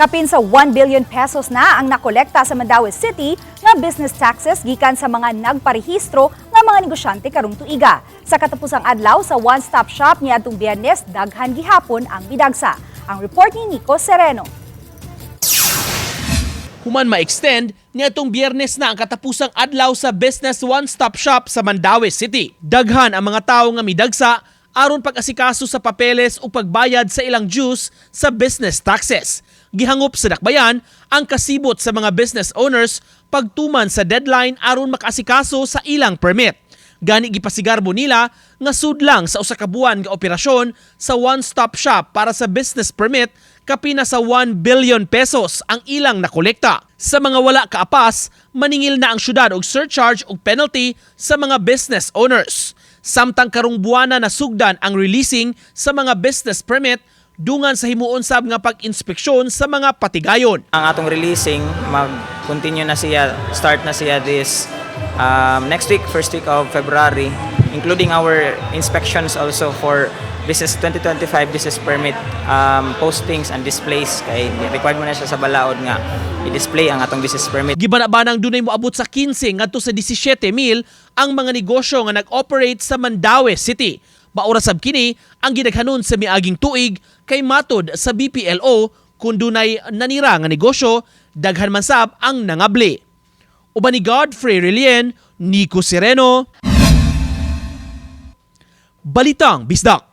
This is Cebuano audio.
Kapin sa 1 billion pesos na ang nakolekta sa Mandaue City nga business taxes gikan sa mga nagparehistro nga mga negosyante karong tuiga. Sa katapusang adlaw sa one-stop shop niadtong Biyernes, daghan gihapon ang midagsa. Ang report ni Nico Sereno. Human ma-extend, niadtong Biyernes na ang katapusang adlaw sa Business One-Stop Shop sa Mandaue City. Daghan ang mga tawo nga midagsa aron pag-asikaso sa papeles o pagbayad sa ilang dues sa business taxes. Gihangop sa dakbayan ang kasibot sa mga business owners pagtuman sa deadline aron makaasikaso sa ilang permit. Gani gipasigarbo nila nga sudlang sa usa ka buwan nga operasyon sa one-stop shop para sa business permit, kapina sa 1 billion pesos ang ilang nakolekta. Sa mga wala kaapas, maningil na ang syudad og surcharge ug penalty sa mga business owners. Samtang karong buwana nasugdan ang releasing sa mga business permit dungan sa himuon sab nga pag-inspeksyon sa mga patigayon. Ang atong releasing, mag-continue na siya, start na siya this next week, first week of February, including our inspections also for business 2025 business permit postings and displays kay required mo na siya sa balaod nga i-display ang atong business permit. Gibana-banang dunay moabot sa 15 ngadto sa 17 mil ang mga negosyo nga nag-operate sa Mandaue City. Maura sab kini ang gidaghanon sa miaging tuig kay matod sa BPLO, kung dunay nanira nga negosyo, daghan man sab ang nangabli. Uban ni Godfrey Relien, Nico Sereno, Balitang Bisdak.